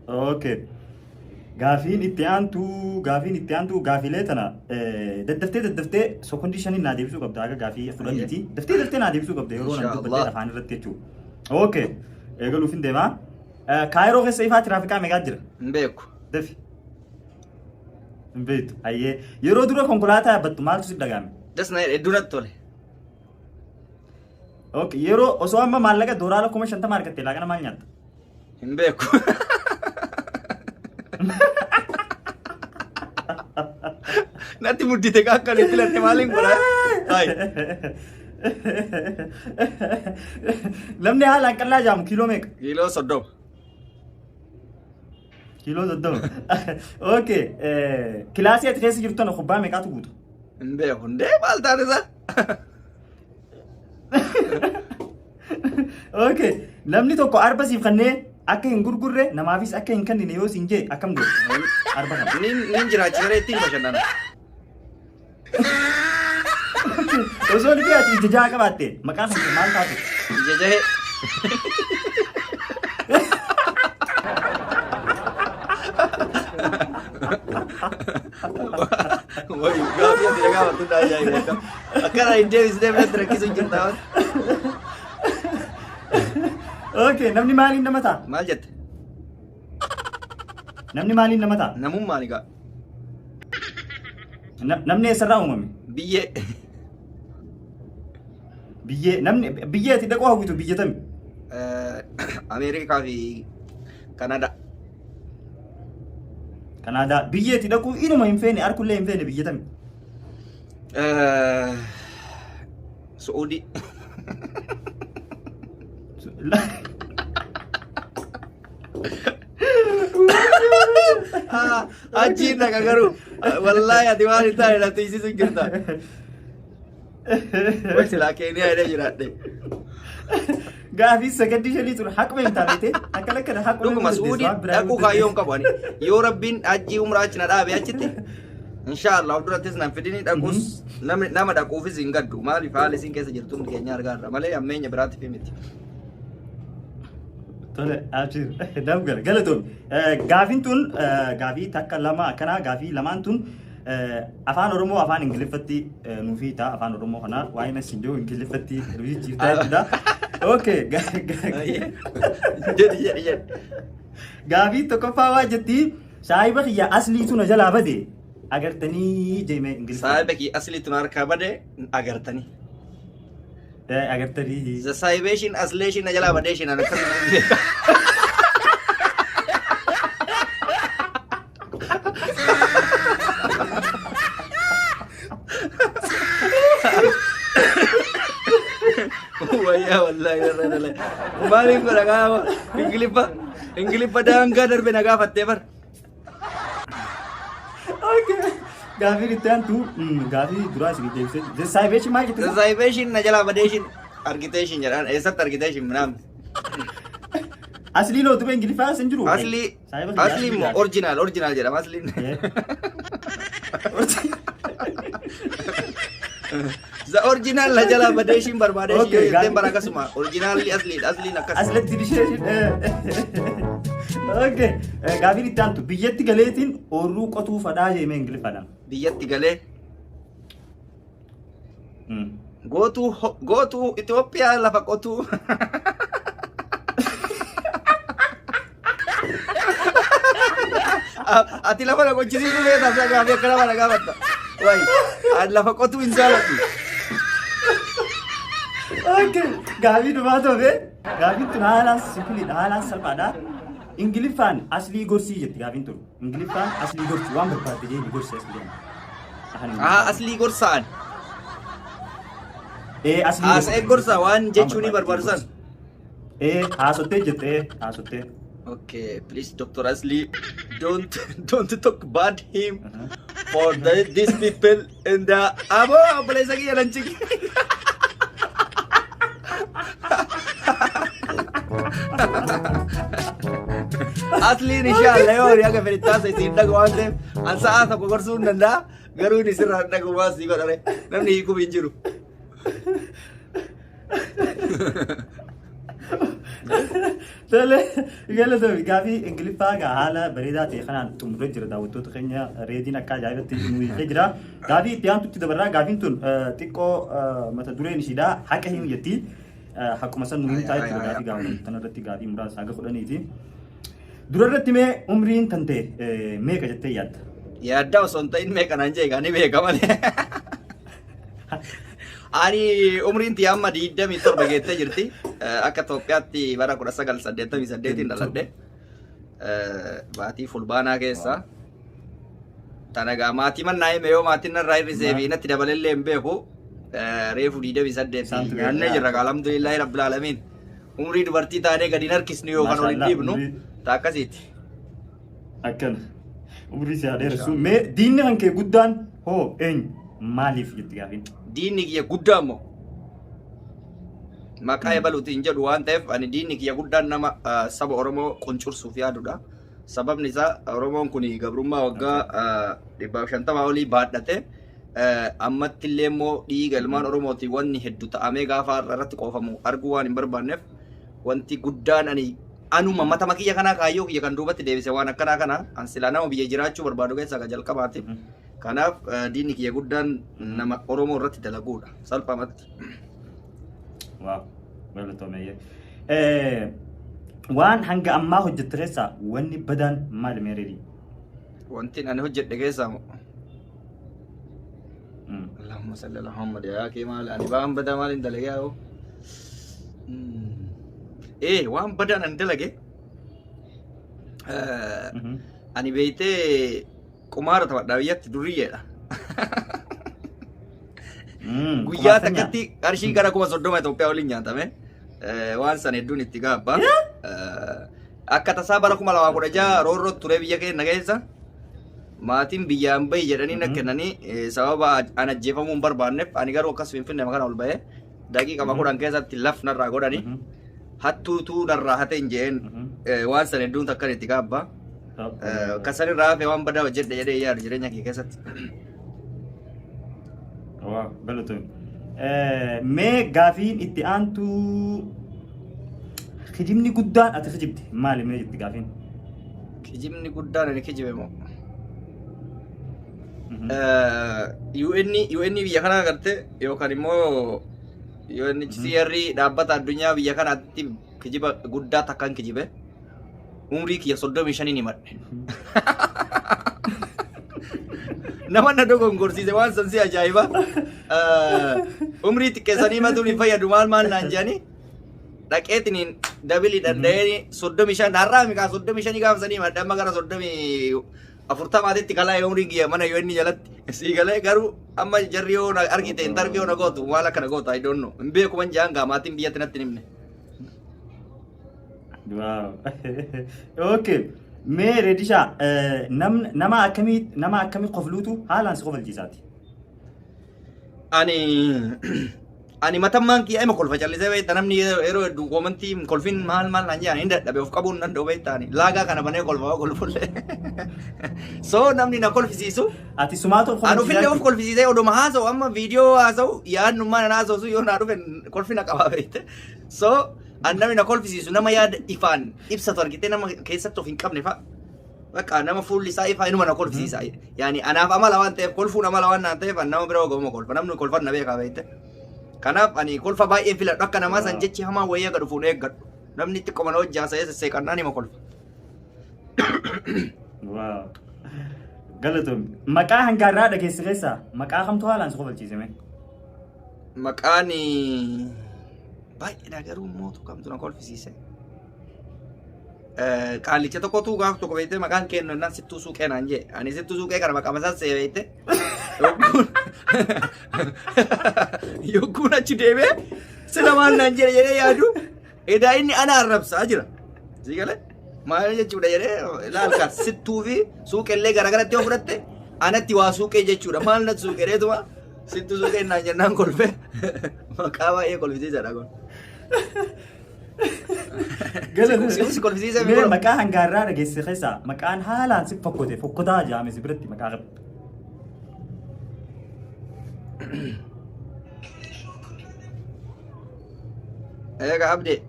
Okay. Gaafiin itti aantu, gaafiin itti aantu gaafiilee tana daddaftee daddaftee sekondii shaniin naa deebisuu qabda akka gaafii 10ti. Daftee daftee naa deebisuu qabda yeroo nan Inshallah. dubbadhee afaan irratti jechuudha. Okay. Eegaluuf hin deemaa. Kaayiroo keessa ifaa tiraafikaa meeqaa jira? Hin beeku. Dafi. Hin beektu. Hayyee. Yeroo dura konkolaataa yaabbattu maaltu si dhaga'ame? Das na hedduu natti tole. Okay. Yeroo osoo amma maallaqa doolaara 50,000 argatte laaqana maal nyaatta? Hin beeku. Natti muddite akka ani filadhe maaliin godha? Hayi. Namni haalaan qallaa jaamu kiiloo meeqa? Kiiloo 30. Kiiloo 30. Okay. Kilaasii ati keessa jirtu tana kubbaa meeqaatu guuta? Hin beeku. Ndee maal taate isaa? Okay. Namni tokko arba siif kennee akka hin gurgurre namaafis akka hin kennine yoo siin jee akkam goota? Arba kana. Nin jiraachisaree ittiin bashannana. Osoo ni ati ija jaha qabaatte maqaan kan kee maal taate? Ija jahee. Wayi gaafii ati na gaafattu na ajaa'iba. Akkana hin deebisnee biratti rakkisu hin jirta. Okay, namni maaliin nama ta'a? Maal jette? Namni maaliin nama ta'a? Namummaan egaa. Namni eessarraa uumame? Biyyee. Biyyee, namni biyyee ati dhaquu hawwitu biyya tami? Ameerikaa fi Kanadaa. Kanaadaa. Biyya ati dhaquu inuma hin feene arkullee hin feene biyya tami? Su'uudii. Achiin dhaqa garuu wallaahi ati waan hin taane na tiisisu hin jirta. Way silaa Keeniyaa jedhee jiraadhe. Gaafii sakandii shanii ture haquma hin taane akka lakkana haquma Dhuguma Su'uudii dhaquu kaayyoo hin qabu ani. Yoo Rabbiin hajjii umraa achi na dhaabe achitti inshaallah of durattis nan fidini dhaquus namni nama dhaquufis hin gaddu. Maaliif haala isin keessa jirtu hundi keenya argaa irra malee ammeenya biraatiif miti. Tole, abshir. Naaf gala. Galatoon. Gaafiin tun gaafii takka lama akkanaa gaafii lamaan tun afaan Oromoo afaan Ingiliffatti nuuf hiita. Afaan Oromoo kana waa'ee nasiin jiru Ingiliffatti nu jijjiirtaa jechuudha. Okay. Jedhi jedhi jedhi. Gaafii tokkoffaa waa jetti saahiba kiyya asliitu na jalaa bade agartanii jeemee Ingiliffatti. Saahiba kiyya asliitu na harkaa bade agartanii. Agartanii. The saayibeshin asleeshin na jalaa badeeshin an akkasuma hin beeka. Wayyaa wallaahi irra dhala. Maaliif godha gaafa Ingiliffa Ingiliffa daangaa darbe na gaafattee bar. Okay. Gaafiin itti aantu gaafii duraa isin deebisee. Saayibeeshin maal jette? Saayibeeshin na jalaa badeeshin argiteeshin jedhaan eessatti argiteeshin minaan. Aslii lootu bee Ingiliffaa as hin jiru. Aslii Saayiba kiyya aslii immoo original original jedhama asliin. The original na jalaa badeeshin barbaadeeshin Okay, yoo jetteen gaafii- bara akkasuma originalli asliidha asliin akkasuma. Aslatti ishee. Okay. Gaafiin itti aantu biyyatti galeetiin oorruu qotuu fadhaa jeemee Ingiliffaadhaan. Biyyatti galee gootuu gootuu Itoophiyaa lafa qotuu. Ati lafa na qochisiisuu feeta isa gaafii akka nama na gaafatta. Wayi ani lafa qotuu hin jaaladhu. Okay. Gaafii dhumaa ta'e gaafiin tun haalaan simpiliidha haalaan salphaadha. Ingiliffaan aslii gorsii jetti gaafiin tun. Ingiliffaan aslii gorsii waan barbaadde jeeni gorsi aslii jedhama. Afaan Haa Ingiliffaatiin. aslii gorsaan. Ee aslii Haasa'ee gorsa waan jechuu ni barbaadu san. Ee haasottee jette ee haasottee. Okay, please, Dr. Asli, don't talk bad him for these people in the abo obboleessa kiyya nan cigi. Asliin inshallah yoo horiyaa gafe taasisa isiin dhagu waan ta'eef an sa'aa tokko gorsuu hin danda'a garuu inni sirraa hin dhagu waan sii godhare namni hiikuuf hin jiru. Tole, galatoomi. Gaafii Ingiliffaa egaa haala bareedaa ta'e kanaan xumuree jira daawwattoota keenya reediin akka ajaa'ibatti nu hiikee jira. Gaafii itti aantutti dabarraa gaafiin tun xiqqoo mata dureen ishiidha haqa himu jetti. Haqquma san nu himtaa jechuudha gaafii gaafatan kanarratti gaafii muraasa haga 10ti. Dura irratti mee umriin tan ta'e meeqa jettee yaadda? Yaaddaa osoo hin ta'in meeqa naan jeeqa ni beeka malee. Ani umriin tiyya amma 27 geettee jirti. Akka Itoophiyaatti bara 1988 dhaladhe. Baatii fulbaanaa keessa. Tana gaa maatii mannaa hime yoo maatiin narraa hir'isee fi natti dabalellee hin beeku. Reefu 28 Isaantu nyaannee beeka. jirra gaa alhamdulillahi rabbil aalamiin. Umrii dubartii taanee gadi hin harkisnu yookaan ol hin Maashaallah, dhiibnu. umrii Ta akkasiiti. Akkana. Umrii si haa dheeressu. Mee diinni kan kee guddaan hoo eenyu? Maaliif jetti gaafiin? Diinni kiyya guddaa immoo maqaa ebaluutiin jedhu waan ta'eef ani diinni kiyya guddaan nama saba Oromoo quncursuuf yaadudha. Sababni isaa Oromoon kun gabrummaa waggaa 150 olii baadhate ammatti illee immoo dhiiga ilmaan Oromootiin wanni heddu ta'amee gaafa har'a irratti qoofamu arguu waan hin barbaanneef wanti guddaan ani anuma matama kiyya kanaa kaayyoo kiyya kan duubatti deebise waan akkanaa kana an silaa nama biyya jiraachuu barbaadu keessaa kan jalqabaati. Kanaaf diinni kiyya guddaan nama Oromoo irratti dalaguudha salphaamatti. Waaw, galatoomeyyee. Waan hanga ammaa hojjette keessaa wanni badaan maali mee reedii? Wanti ani hojjedhe keessaa moo? Allahumma salli ala Muhammad yaa kee maal ani waan badaa maal hin dalage yaa waan badaan ani dalage ani beeytee qumaara taphadhaa biyyatti duriyyeedha. Guyyaa takkatti qarshii gara 30,000 Itoophiyaa waliin nyaatame. Waan san hedduun itti gaabba. Akka tasaa bara 2016 roorroo ture biyya keenya keessa. Maatiin biyyaan bahi jedhanii na kennanii sababa an ajjeefamuu hin barbaanneef ani garuu akkas Finfinnee kana ol bahee daqiiqama 10 keessatti laf narraa godhanii hattuutuu narraa hate hin jeen waan san hedduun takkan itti gaabba. Kasan irraa hafe waan badaa hojjedhe jedhee yaadu jireenya kee keessatti. Waaw, galatoomi. Mee gaafiin itti aantu kijibni guddaan ati kijibde maali mee jetti gaafiin? Kijibni guddaan ani kijibe moo? UN biyya kanaa agartee yookaan immoo UNHCR dhaabbata addunyaa biyya kanaatti kijiba guddaa takkaan kijibe. Umrii kiyya 35n himadhe. Nama na dogongorsiise waan san si ajaa'iba. Umrii xiqqeessanii himatuun hin fayyadu maal maal naan jedhanii dhaqeetiniin dabilii danda'ee 35 har'aa miqaa 35 gaafa sanii himadhe amma gara 30 40tti kalaa umrii kiyya mana yoo inni jalatti sii galee garuu amma jarri yoo na argite interview na gootu maal akka na gootu I don't know hin beeku man jaan gaa maatiin biyyatti natti hin himne. Wow. Okay. Mee Redishaa nama akkamii kofluutu haalaan si kofalchiisaati? Ani matammaan kiyya ima kolfa callisee beekta namni yeroo hedduu koomantii kolfin maal maal naan jedhan hin dadhabe of qabuun nan danda'u beekta ani laagaa kana banee kolfa waa kolfullee. So namni na kolfisiisu Ati sumaatu of ani ofillee of kofalchiisaa kolfisiisee oduma haasa'u amma viidiyoo haasa'u yaadnummaa nan haasa'u sun yoo naa dhufe kolfina qabaa beekte. So ani namni na kolfisiisu nama yaada ifaan ibsatu argitee nama keessatti of hin qabne fa'a. Bakka nama fuulli isaa ifaa inuma na kolfisiisa. Yaani anaaf amala waan ta'eef kolfuun amala waan naan ta'eef ani nama bira oguma kolfa. Namni kolfan na beekaa beekte. Kanaaf ani kolfa baay'een filadhu akka namaa san jechi hamaa wayii akka dhufuun eeggadhu. Namni xiqqoo mana hojii haasa'ee sesseeqannaan hima kolfa. Wow. Galatoomi. Maqaa hangaarraa dhageesse keessaa maqaa kamtu haalaan si kofalchiise mee? Maqaan baay'eedha garuu mootu kamtu na kolfisiise. Qaalicha tokkotu gaaf tokko beekte maqaan kennu naan sittuu suuqee naan jee. Ani sittuu suuqee kana maqaa isaa see beekte. Yogguun achi deemee sila maal naan jedhe jedhee yaadu edaa inni ana arrabsaa jira. Sii galee maal jechuudha jedhee ilaalka sittuu fi suuqellee garagaratti yoo fudhatte anatti waa suuqee jechuudha. Maal natti suuqee dheetuma sittuu suuqee naan jennaan kolfee maqaa baay'ee kolfisiisaadha kun. Si kolfisiisee Mee maqaa hangaarraa dhageesse keessaa maqaan haalaan si fokkote fokkotaa jaame si biratti maqaa qabu. Eega abdee.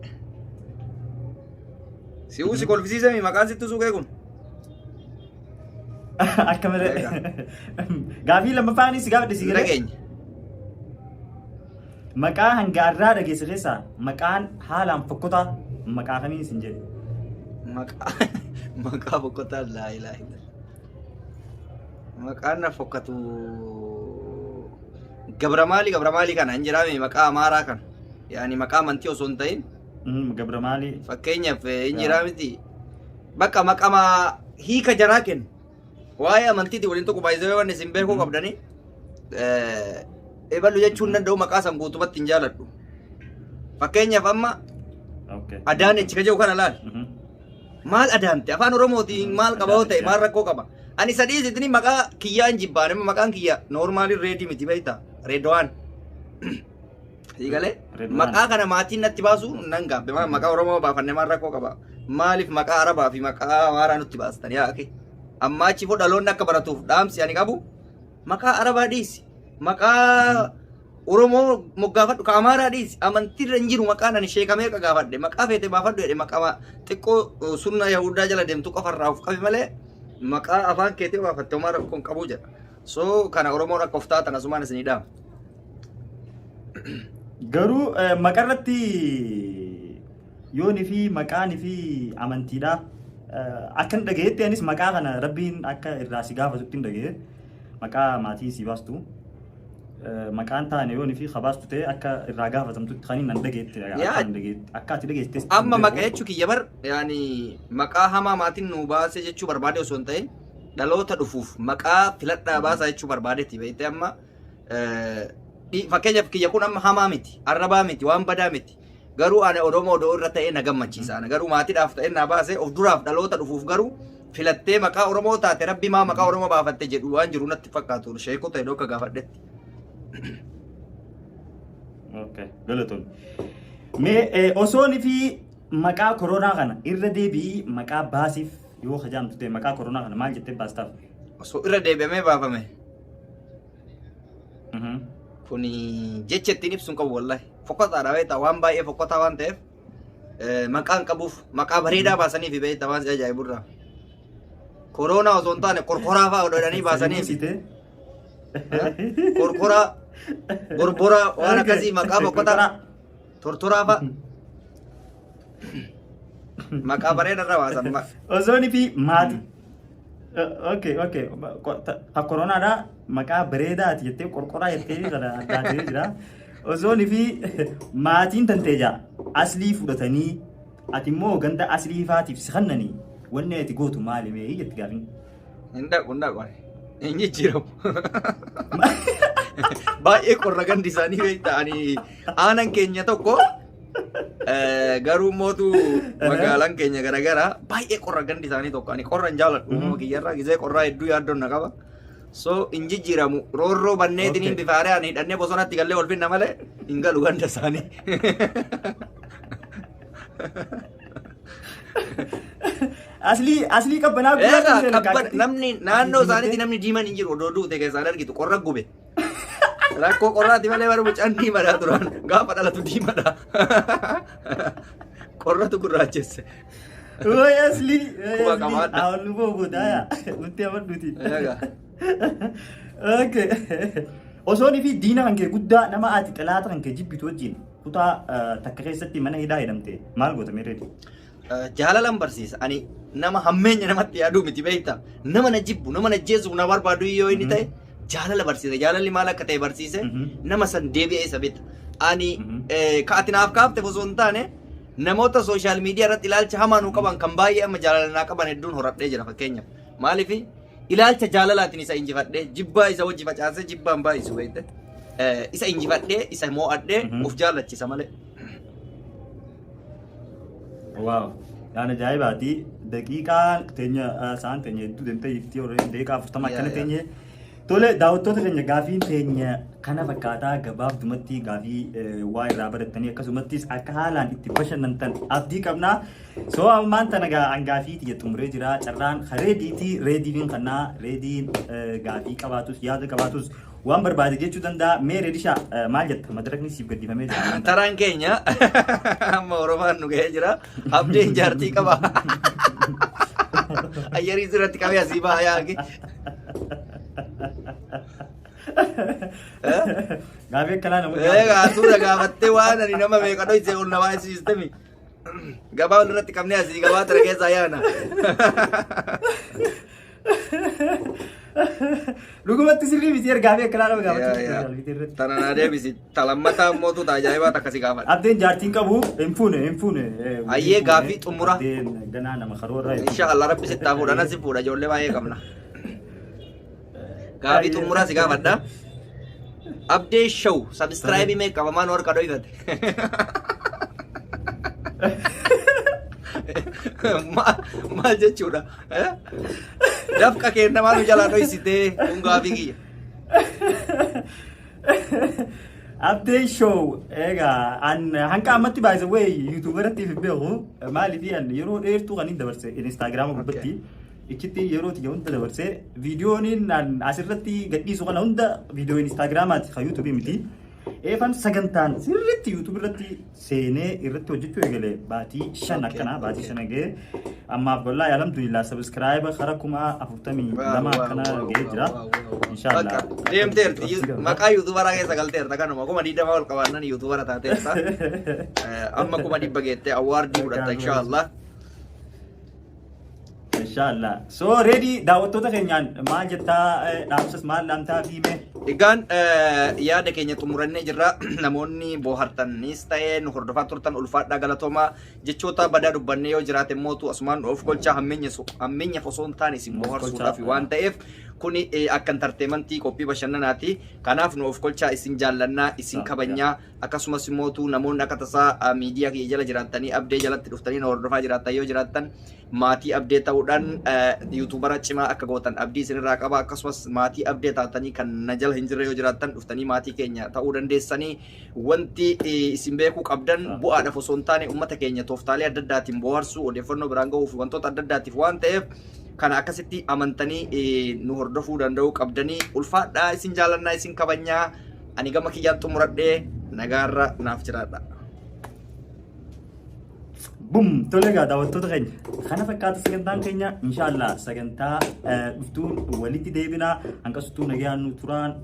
Si'uu si kolfisiisami maqaan sitti suuqee kun. Akka malee. Gaafii lammaffaanis si gaafadhe si galee. Dhageenya. Maqaa hanga arraa dhageesse keessaa maqaan haalaan fokkotaa maqaa kamiin sin jedhe? Maqaa fokkotaa, laa ilaaha illallah. Maqaan na fokkatu Gabra maalii, Gabra maalii kana hin jiraame, maqaa Amaaraa kana. Yaani maqaa amantii osoo hin ta'in. Gabra maalii? Fakkeenyaaf hin jiraa miti. Bakka maqama hiika jaraa kennu. Waa'ee amantiiti waliin tokko baay'isee waan isin beekuu qabdanii. Ebalu jechuun danda'u, maqaa san guutumatti hin jaaladhu. Fakkeenyaaf amma Adaanech ka jedhu kana laal. Maal adaante afaan Oromootiin maal qaba yoo ta'e, maal rakkoo qaba? Ani sadii isitini maqaa kiyyaan jibbaan, amma maqaan kiyya normally reedii miti beektaa? Reedwaan. Sii galee? Redwaan. Maqaa kana maatiin natti baasu nan gaabbe. Maal maqaa Oromoo baafanne, maal rakkoo qaba? Maaliif maqaa Arabaa fi maqaa Amaaraa nutti baastan yaa akhi? Amma achi fo dhaloonni akka baratuuf dhaamsi ani qabu, maqaa Arabaa dhiisi. Maqaa Oromoo moggaafadhu, ka Amaaraa dhiisi. Amantiirra hin jiru maqaan, ani sheekamee akka gaafadhe. Maqaa feete baafadhu jedhe, maqaa xiqqoo sunna Yahudaa jala deemtu qofarraa of qabi malee maqaa afaan keetii baafatte homaa rakkoo hin qabu jedha. So kana Oromoon akka of taatan asumaan isinii dhaama. Garuu maqarratti yoonii fi maqaanii fi amantiidha. Akka hin dhagayetti anis maqaa kana Rabbiin akka irraa si gaafatutti hin dhagaye. Maqaa maatiin si baastu. Maqaan taane yoonii fi kabaastu ta'e akka irraa gaafatamtutti kan hin dhagayetti. Akka hin dhagayetti. Akka ati dhageesses. Amma maqaa jechuu kiyya bar, yaani maqaa hamaa maatiin nu baase jechuu barbaade osoo hin ta'in, dhaloota dhufuuf maqaa filadhaa baasaa jechuu barbaadetti beekte. Amma fakkeenyaaf kiyya kun amma hamaa miti, arrabaa miti, waan badaa miti. Garuu ani Oromoo odoo irra ta'ee na gammachiisa. Ana garuu maatiidhaaf ta'ee na baase, of duraaf dhaloota dhufuuf garuu filattee maqaa Oromoo taate, Rabbi maa maqaa Oromoo baafatte jedhu waan jiru natti fakkaatu, sheekota iddoo akka gaafadhetti. Okay, galatoon. Mee osoon fi maqaa koronaa kana irra deebi'ii maqaa baasiif yoo hajaamtu ta'e, maqaa koronaa kana maal jettee baastaaf? Osoo irra deebi'amee baafame. Kuni jecha ittiin ibsuun qabu wallahi. Fokkotaadha beektaa, waan baay'ee fokkotaa waan ta'eef maqaan qabuuf maqaa bareedaa baasanii fi beektaa waan si ajaa'iburraa. Koronaa osoo hin taane qorqoraa fa'aa odhanii baasanii fi qorqoraa, borboraa, waan akkasii maqaa fokkotaa, tortoraa fa'a maqaa bareedaa irra baasan. Osoon fi maatii. Okay. Ta koronaadha maqaa bareedaati jettee qorqoraa jettee kana addaatee jira. Osoon fi maatiin tantee jaa aslii fudhatanii ati immoo ganda aslii faatiif si kannanii, wanni ati gootu maali mee jetti gaafiin. Hin dhaqu, hin dhaqu. Hin jijjiiramu. Baay'ee qorra gandi isaanii beektaa, ani aanan keenya tokko garuu mootu magaalaan keenya garagara, baay'ee qorra gandi isaanii tokko. Ani qorra hin jaaladhu, uumama kiyyarraa gisee qorraa hedduu yaaddoon na qaba. So hin jijjiiramu, roorroo banneetiniin bifa haaraan hidhannee bosonatti gallee ol finna malee hin galu ganda isaanii. Aslii qabbanaa guddaa Egaa kan ta'e qabban namni naannoo isaaniitti namni diimaan hin jiru, odoo duute keessaan argitu qorra gube. Rakkoo qorraati malee bara mucaan diimaadha duraan, gaafa dhalatu diimaadha. Qorratu gurraachesse. Way aslii. Quba qabaadha. Awwan nu boodaa yaa nutti amadduuti. Egaa. Okay. Osoon fi diina kan kee guddaa, nama ati xilaata kan kee jibbitu wajjin kutaa takka keessatti mana hidhaa hidhamte, maal goota meerreeti? Jaalalan barsiisa. Ani nama hammeenya namatti yaaduu miti beektaa. Nama na jibbu, nama na jeesuuf na barbaadu yoo inni ta'e, jaalala barsiisa. Jaalalli maal akka ta'e barsiise nama san deebi'ee isa bita. Ani ka ati naaf kaafte osoo hin taane, namoota social media irratti ilaalcha hamaa nuu qaban kan baay'ee amma jaalala naa qaban hedduun horadhee jira fakkeenyaaf. Maaliif ilaalcha jaalalaatiin isa injifadhee, jibbaa isa wajji facaasee jibbaan baay'isu beekte. Isa injifadhee, isa moo'adhee of jaallachisa malee. Wow. Yaan ajaa'ibaati. Daqiiqaan teenya, sa'aan teenya hedduu deemtee jirti. Daqiiqaa 40 akkana teenye. Tole, daawwattoota keenya, gaafiin teenya kana fakkaataa. Gabaabdumatti gaafii waa irraa barattanii akkasumattis akka haalaan itti bashannantan abdii qabna. So ammaan tana an gaafii tiyya xumuree jira. Carraan reediitii reediin kanaa reediin gaafii qabaatus yaada qabaatus waan barbaade jechuu danda'a. Mee Reedishaa, maal jetta? Madarakni siif gaddifamee jira. Taraan keenya amma Oromaan nu ga'ee jira. Abdeen jaartii qaba. Ayyarii sirratti qabee asii baha yaaqi. Gaafii akkanaa nama Egaa suura gaafattee waan ani nama meeqa dhoyse ol namaa siistemi. Gabaa ol irratti qabnee asii gabaa tara keessaa yaana. Dhugumatti sirrii miti, gaafii akkanaa nama gaafachuu. Tana naa deebisi. Talammataa immoo tuuta ajaa'ibaa takka si gaafadha. Abdeen jaartiin qabu, hin fuune, hin fuune. Ayyee, gaafii xumura. Abdeen ganaa nama karoorra. Insha Allah Rabbi sittaa fuudha, nan si fuudha, ijoollee baay'ee qabna. Gaafii xumuraa si gaafadha. Abdee Show subscribe mee qaba? Maan harka dhoyfate? Maal jechuudha? Dafqa kenna maal nu jalaa dhoysitee? Kun gaafii kiyya. Abdee Show, egaa an hanga ammatti baay'ee way YouTube irratti hin beeku. Maaliif, an yeroo dheertuu kan hin dabarse Instagram gubbatti. Ichitti yeroo tiyya hunda dabarse, viidiyoon an asirratti gadhiisu kana hunda viidiyoo Instagramaati, kan YouTube miti. Eefan sagantaan sirriitti YouTube irratti seenee irratti hojjechuu eegale baatii 5 akkanaa, baatii 5 ga'ee. Ammaaf wallaahi alhamdulillah subscribe kara 42,000 akkana ga'ee jira. Inshallah. Deemteerti, maqaa YouTuberaa keessa galteerta. Kanuma 20,000 ol qabaannan YouTubera taateerta. Amma 100,000 geettee awardii fudhatta inshallah. Inshallah. So ready, daawwattoota keenyaan maal jettaa? Dhaamsas maal dhaamtaa fi mee? Egaan yaada keenya xumurannee jirra. Namoonni bohaartanis ta'ee nu hordofaa turtan, ulfaadhaa, galatoomaa. Jechoota badaa dubbannee yoo jiraate mootu asumaan of kolchaa. Hammeenyaaf osoo hin taane isin bohaarsuudhaaf waan ta'eef, kuni akka entertainmentii qophii bashannanaati. Kanaaf nu of kolchaa, isin jaallannaa, isin kabajnaa. Akkasumas mootu namoonni akka tasaa miidiyaa kiyya jala jiraattanii, Abdee jalatti dhuftanii na hordofaa jiraattan yoo jiraattan, maatii Abdee ta'uudhaan YouTubera cimaa akka gootan abdii isinirraa qaba. Akkasumas maatii Abdee taatanii kan na jala hin jirre yoo jiraattan, dhuftanii maatii keenya ta'uu dandeessanii. Wanti isin beekuu qabdan, bu'aadhaaf osoo hin taane uummata keenya tooftaalee adda addaatiin bohaarsuu, odeeffannoo biraan ga'uu fi wantoota adda addaatiif waan ta'eef, kana akkasitti amantanii nu hordofuu danda'uu qabdanii. Ulfaadhaa, isin jaalannaa, isin kabajnaa. Ani gama kiyyaan xumuradhee, nagaarra naaf jiraadha. Bum, tole egaa daawwattoota keenya, kana fakkaata sagantaan keenya. Inshaallah sagantaa dhuftuun walitti deebinaa, hanqasuttuu nagaan nu turaan.